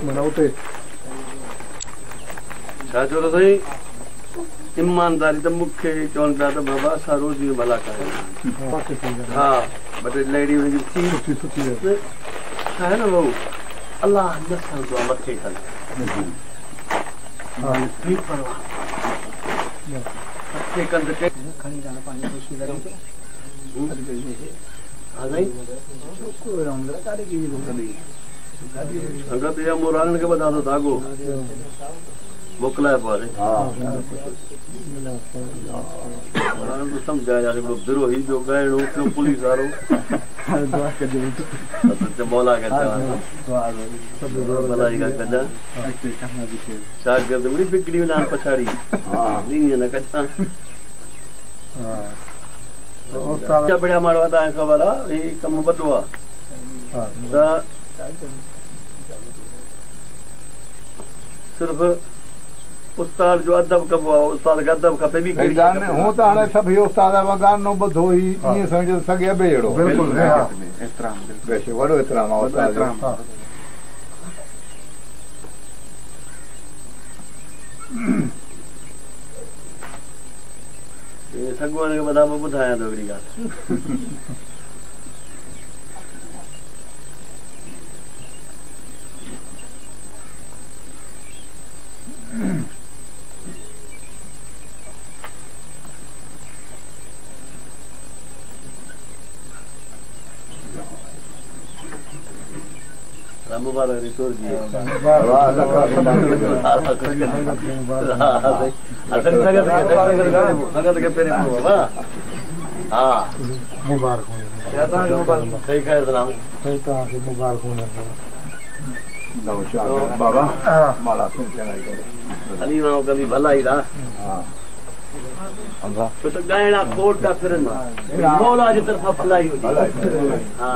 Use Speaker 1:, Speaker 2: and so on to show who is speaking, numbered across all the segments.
Speaker 1: معنيٰ اتي
Speaker 2: ڇا چيو ته سائين ايمانداري ته مون کي چون پيا ته بابا اسان روزي ۾ ڀلا ڪاهيون. ها ٻه ٽي لهڙي هن جي ٿي.
Speaker 1: سٺي سٺي
Speaker 2: ڇا آهي نه ڀائو الله نه سهندو آهي مٿي ڪن. بي پرواهه مٿي ڪنڌ ٽيڪ. ها سائين سنگت يا موراڻن کي ٻڌان ٿو ڌاڳو موڪلائي پوء موراڻن کي سمجهايان هڪڙو بروهي ٻيو ڳائڻو ٽيون پوليس وارو مولا کي چوان ڀلائي کان ڪجان شاگرد مڙئي بگڙي وڃان پڇاڙي ائين نه ڪجان. چٻڙيا ماڻهو توهان کي خبر آ هي ڪم وڏو آ ته صرف استاد جو ادب ڪبو آ استاد کي ادب کپي ٻي ڪهڙي شيء کپي.
Speaker 3: هون ته هاڻي سڀ هي استاد گانو ٻڌو هي ائين سمجهو ته سڳي ابي جهڙو
Speaker 1: بلڪل
Speaker 3: احترام بيشڪ وڏو احترام آ استاد جو.
Speaker 2: سڳوئن کي ٻڌان پوء ٻڌايان ٿو هڪڙي ڳالهه. مبارڪ ڇو ته ڳائڻا کوڙ پيا ڦرن مولا جي طرفان ڀلائي هجي. ها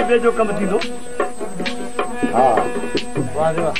Speaker 2: ٻئي جو ڪم ٿيندو. واهه واهه.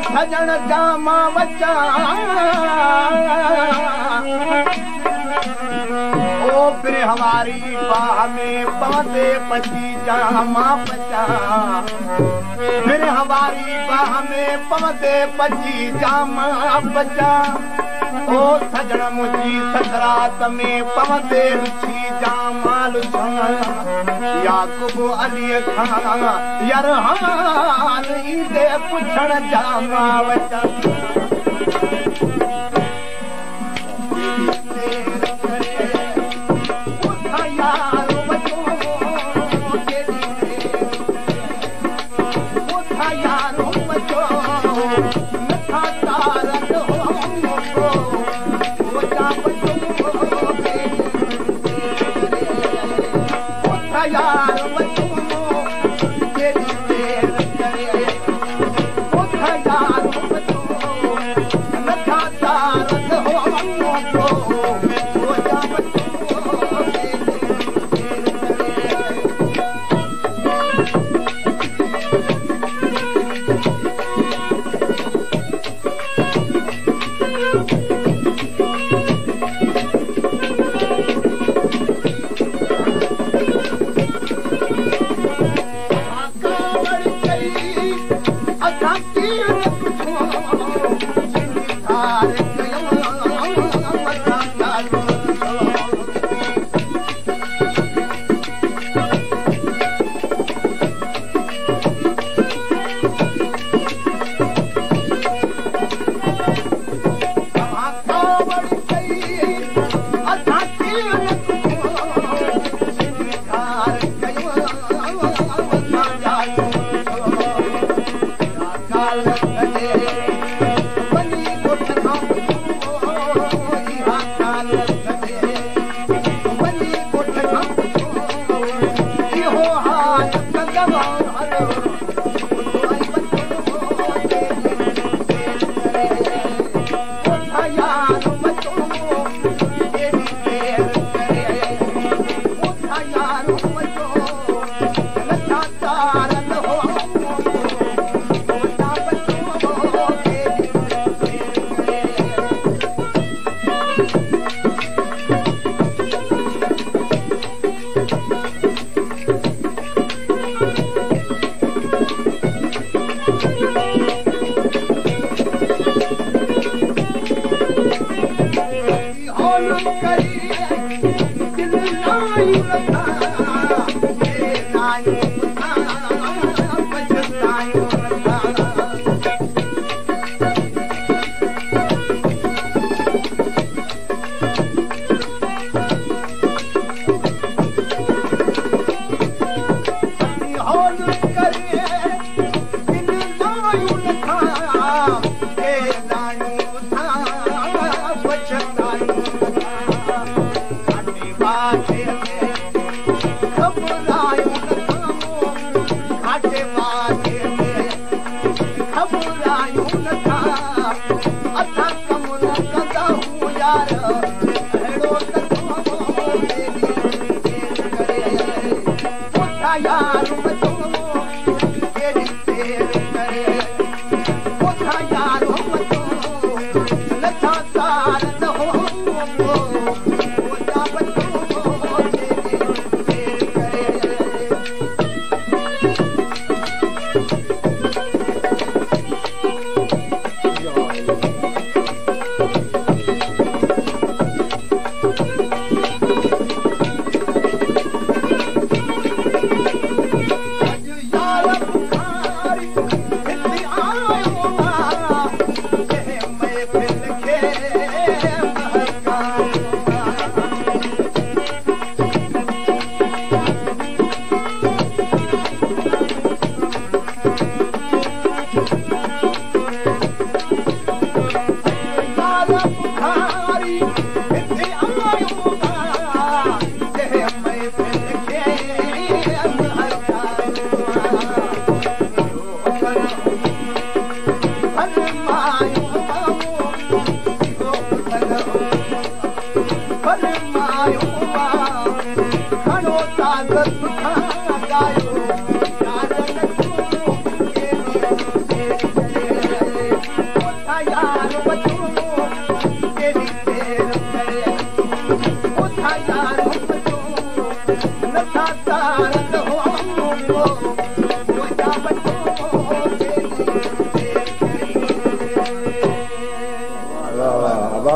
Speaker 3: سڄڻ جاما او برهواري باهه ۾ پوندي پچي جاما پچان برهواري باهه ۾ پوندي پچي جاما پچان او سڄڻ منهنجي سڪرات ۾ پوندي لڇي جاما لڇان يعقوب علي کان يار حال ايندي پڇڻ جاما وچان.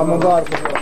Speaker 2: मुबारक।